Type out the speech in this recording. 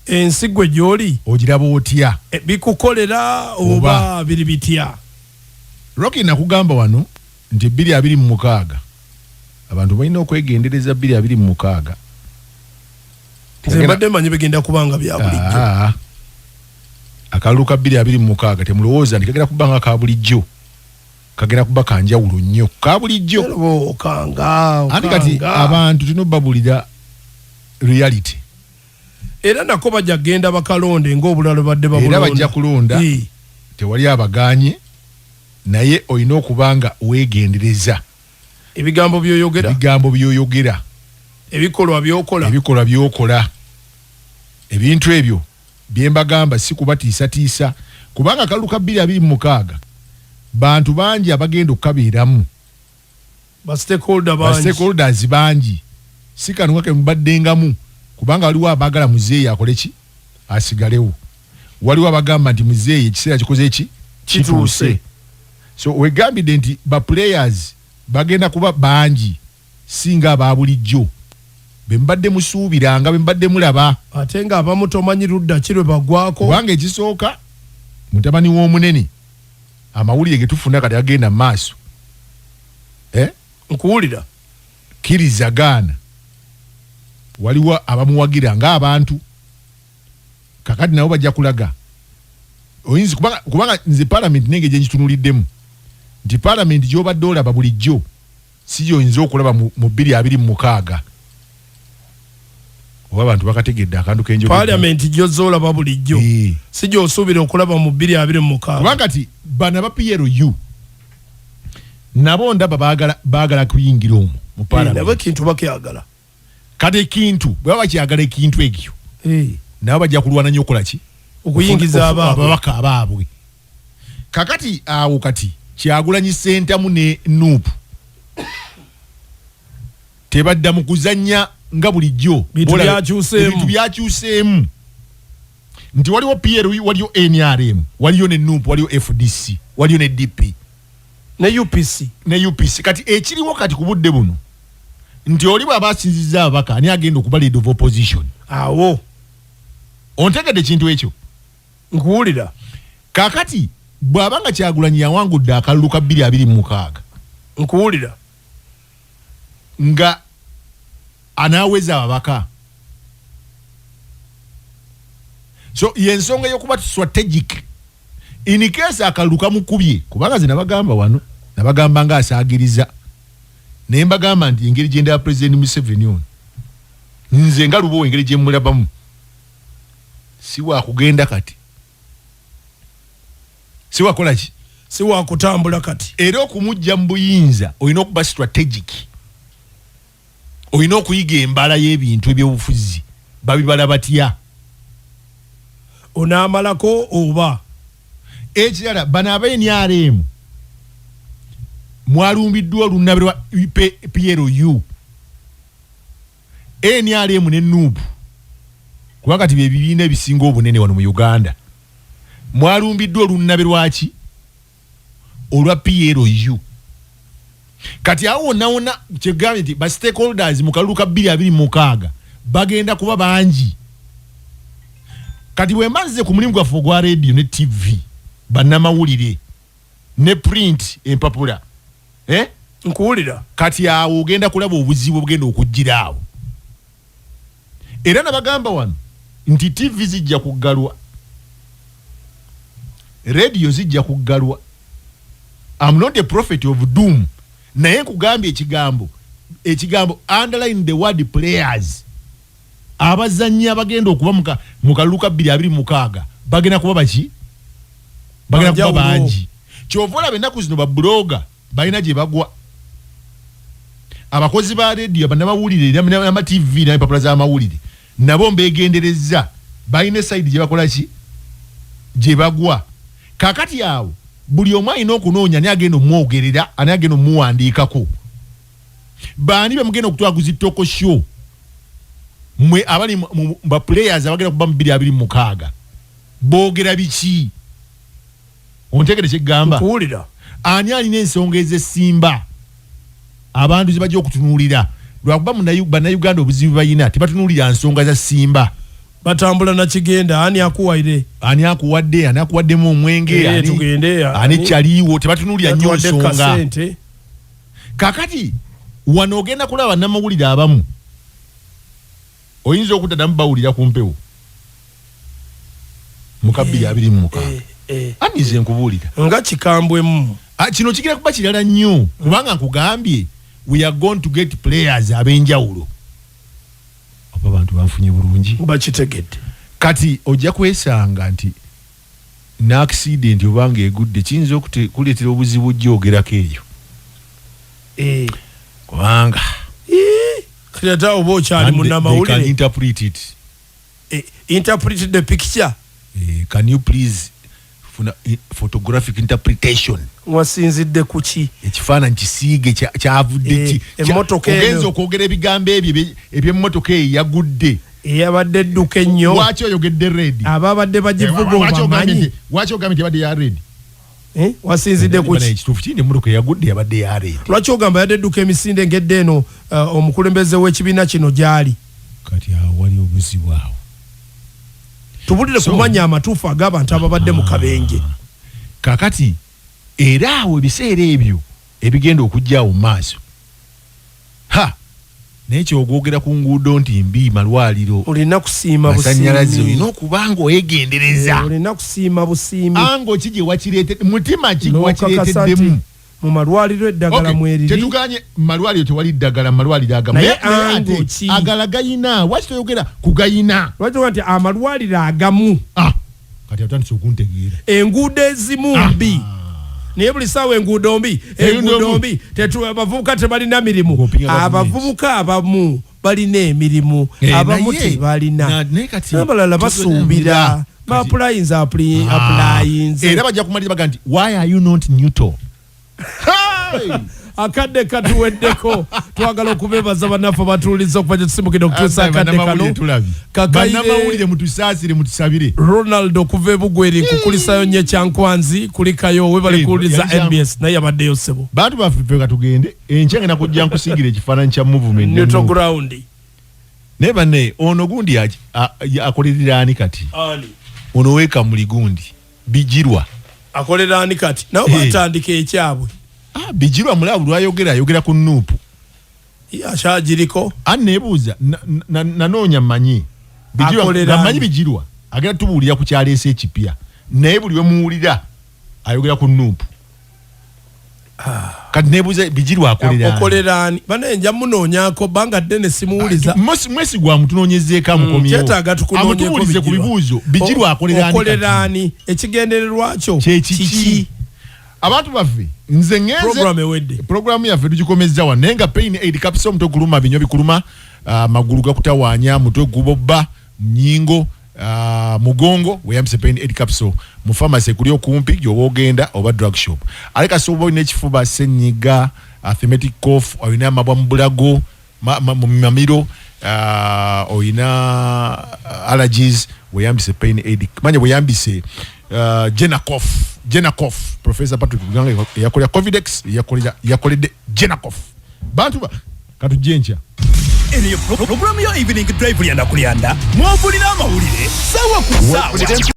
Ensi gwe gy'oli ogiraba otya? Bikukolera oba biri bitya? Rocky, nakugamba wano nti 2026 abantu balina okwegendereza. 2026. Nze mbadde manyi bigenda kubanga bya bulijjo. Ah, akalulu ka 2026 temulowooza nti kagenda kuba nga ka bulijjo. Kagenda kuba kanjawulo nnyo ka bulijjo. Oba okanga. Anti kati okanga. Abantu tulina obabulira reality. Era nako bajja kgenda bakalonde ng'obulala badde Era babulonda. bajja kulonda. Tewali abaganye, naye olina okuba nga weegendereza. Ebigambo by'oyogera. Ebigambo by'oyogera. Ebikolwa by'okola. Ebikolwa by'okola. Ebintu ebyo byembagamba si kubatiisatiisa, kubanga akalulu ka 2026 bantu bangi abagenda okukabeeramu. Ba stakeholder bangi. Stakeholders bangi, si kano nga kemubaddengamu, kubanga waliwo abaagala muzeeyi akole ki? Asigalewo. Waliwo abagamba nti muzeeyi ekiseera kikoze ki? Kituuse. So wegambidde nti ba players bagenda kuba bangi singa aba bulijjo bemubadde musuubiranga, bemubadde mulaba. Ate ng'abamu tomanyi ludda ki lwe bagwako. Kubanga ekisooka, mutabani w'omunene, amawulire ge tufuna kati agenda mu maaso, eh? Nkuwulira. Kkiriza gaana, waliwo abamuwagira ng'abantu. Kakati nabo bajja kulaga oyinza kubanga nze palamenti nenge gyengitunuliddemu nti palamenti gy'obadde olaba bulijjo si gyoyinza okulaba mu 2026, oba abantu bakategedde akantu kenjogedde. Paliamenti gyozza olaba bulijjo si gy'osuubira okulaba mu 2026. Kubanga kati bano aba PLU nabo ndaba baagala kuyingira omwo mu Nabo palamenti. Ekintu bakyagala. Kati ekintu bwe baba bakyagala ekintu ekyo, nabo bajja kulwana nnyo okukola ki? Okuyingiza abaabwe. Ababaka abaabwe. Kakati awo kati Kyagulanyi Sentamu ne NUP tebadda mu kuzannya nga bulijjo. Bintu byakyuseemu. Ebintu byakyuseemu nti waliwo PLU, waliyo NRM, waliyo ne NUP, waliyo FDC, waliyo ne DP. Ne UPC. Ne UPC. Kati ekiriwo kati ku budde buno nti oli bw'aba asinzizza ababaka, ani agenda okuba leader of opposition? Awo. Ontegedde ekintu ekyo? Nkuwulira. Kakati bw'aba nga Kyagulanyi yawangudde akalulu ka 2026, Nkuwulira. Nga anaaweza ababaka, so yensonga ey'okuba strategic in case akalulu kamukubye. Kubanga ze nabagamba wano, nabagamba nga asaagiriza, naye mbagamba nti engeri gyendaba President Museveni ono, nze nga Lubowa engeri gyemulabamu, si wakugenda kati, si wakola ki? Si wakutambula kati. Era okumujja mu buyinza olina okuba strategic, olina okuyiga embala y'ebintu ebyobufuzi babibala batya. Onaamalako oba? Ekirala, bano aba NRM mwalumbiddwa olunnabe lwa PLU, NRM ne NUP, kuba kati bye bibiina ebisinga obunene wano mu Uganda. Mwalumbiddwa olunnabe lwaki? Olwa PLU. Kati awo wonna wonna kyegambye nti ba stakeholders mu kalulu ka 2026 bagenda kuba bangi. Kati bwe mba nzize ku mulimu gwaffe ogwa radio ne TV, bannamawulire ne print, empapula, eh? Nkuwulira. Kati awo ogenda kulaba obuzibu obugenda okujjira awo. Era nabagamba wano nti TV zijja kuggalwa, radio zijja kuggalwa. Am not a prophet of doom, naye nkugambye ekigambo, underline the word players. Abazannyi abagenda okuba mu kalulu ka 2026 bagenda kuba baki? Bagenda kuba Banjawulo. bangi. Kyova olaba ennaku zino ba blogger balina gye bagwa, abakozi ba rediyo, bannamawulire n'ama TV n'empapula z'amawulire nabo mbegendereza, balina e side gye bakola ki? Gye bagwa. Kakati awo buli omu alina okunoonya ani agenda omwogerera, ani agenda omuwandiikako, baani bemugenda okutwala ku zi talk show. Mwe abali mu ba players abagenda kuba mu 2026 boogera biki? Ontegere kyegamba? Nkuwulira. Ani alina ensonga ez'essimba abantu ze bajja okutunuulira? Lwakuba bannayuganda obuzibu balina, tebatunuulira nsonga za ssimba. Batambula nakigenda, ani akuwaire, ani akuwadde, ani akuwaddemu omwenge, tugende, ani kyaliwo, tebatunuulira nnyo nsonga. Kakati wano ogenda kulaba bannamawulire abamu oyinza okutaddamu bawulira ku mpewo mu 2026. Anize nkubuulira nga kikambwemu. Kino kigira kuba kirala nnyo, kubanga nkugambye we are going to get players ab'enjawulo. Oba abantu banfunye bulungi, bakitegedde. Kati ojja kwesanga nti n'accident obanga egudde kiyinza okuleetera obuzibu ojjogerako eyo, kubanga kati ate oba okyali munnamawulire. Interpret it. Interpret the picture. Can you please funa photographic interpretation? Wasinzidde ku ki? Ekifaananyi kisiige kyavudde ki? Emmotoka eno. Ogenza okwogera ebigambo ebyo ebyemmotoka eyo yagudde, eyabadde edduka ennyo. Lwaki oyogedde red? Ababadde bagivuga obamanyi? Lwaki ogambye nti yabadde ya red? Wasinzidde ku ki? Ekituufu kindi emmotoka eyagudde yabadde ya red. Lwaki ogamba yadde edduka emisinde ng'edde eno omukulembeze w'ekibiina kino gy'ali? Kati awo wali obuzibu awo. Tubulire kumanya amatuufu ag'abantu ababadde mu kabenje. Kakati era awo ebiseera ebyo ebigenda okujja awo mu maaso, ha, naye kyogwogera ku nguudo nti mbi, malwaliro, olina kusiima masannyalaze, busiimi. Olina okuba nga oyegendereza. Olina kusiima busiimi. Ango ki gye wakireete, mutima ki gwe N'okakasa nti wakireeteddemu? mu malwaliro eddagala Okay, mweriri. Tetuganye mu malwaliro tewali ddagala, mu malwaliro agamu. Naye Naye ango ate ki? agala gayina, waki toyogera ku gayina? Lwaki oga nti amalwaliro agamu, Ah, kati atandise okuntegeera. Enguudo ezimu mbi, naye buli saawa enguudo mbi, enguudo mbi, abavubuka tebalina mirimu. Ng'opinga gavumenti. Abavubuka abamu balina emirimu, abamu naye- tebalina, naye kati abalala basuubira, baapulayinze, apulayinze. Era bajja kumalira baga nti, "Why are you not neutral?" Hey! Akadde katuweddeko. Twagala okubeebaza bannaffe batuuliza okuva gye tusimukidde okutuusa akadde kano. Bannamawulire tulabye. Kakaire Bannamawulire mutusaasire, mutusabire. Ronald okuva ebugweri, kukulisayo nnyo ekyankwanzi, kulikayo, webale kuwuliriza. Yali NBS naye yabaddeyo, ssebo. Bantu baffe, ffe katugende. Enkya ngenda kujja nkusiigira ekifaananyi kya movement. Neutral ground. Naye banne, ono gundi akolerera ani kati? Ono wekamuli gundi Bijirwa. Akolera ani kati? Nabo batandika ekyabwe. Ah, Bijirwa mulabu lwayogera, ayogera ku NUP. Akyagiriko? Aneebuuza nanoonya mmanyi Bijirwa. Akolera Nga mmanyi ani? Bijirwa agenda tubuulira ku kyaleese ekipya, naye buli wemuwulira ayogera ku NUP. Kati neebuuza, Bijirwa akolera ani? Okolera ani? Banaye nja munoonyaako, bbanga ddene simuwuliza. Mwesigwa amutunoonyezeeko, amukomyewo. Kyetaaga tukunoonyeko. Amutubuulize ku Bijirwa. bibuuzo, Bijirwa akolera ani Okolera kati? ani? Ekigendererwa kyo Kyekiki? kiki? Abantu baffe, nze ngenze. Program ewedde. Programu yaffe tugikomezza wano, naye nga Pain Aid Capsule, omutwe guluma, binywa bikuluma, magulu gakutawaanya, mutwe gubobba, nyingo, mugongo, weyambise Pain Aid Capsule mu pharmacy ekuli okumpi gyoba ogenda oba drug shop. Ate kasobola olina ekifuba, senyiga, asthmatic cough, olina amabwa mu bulago, mu mamiro, olina allergies, weyambise Pain Aid. Manya weyambise Genacof. Genacof, Professor Patrick Buganga eyakolera Covidex, yakoledde Genacof. Bantu ba katujje enkya. Eno ye pulogulaamu ya Evening Drive, Lyanda Kulyanda, mwavulira amawulire saawa ku saawa.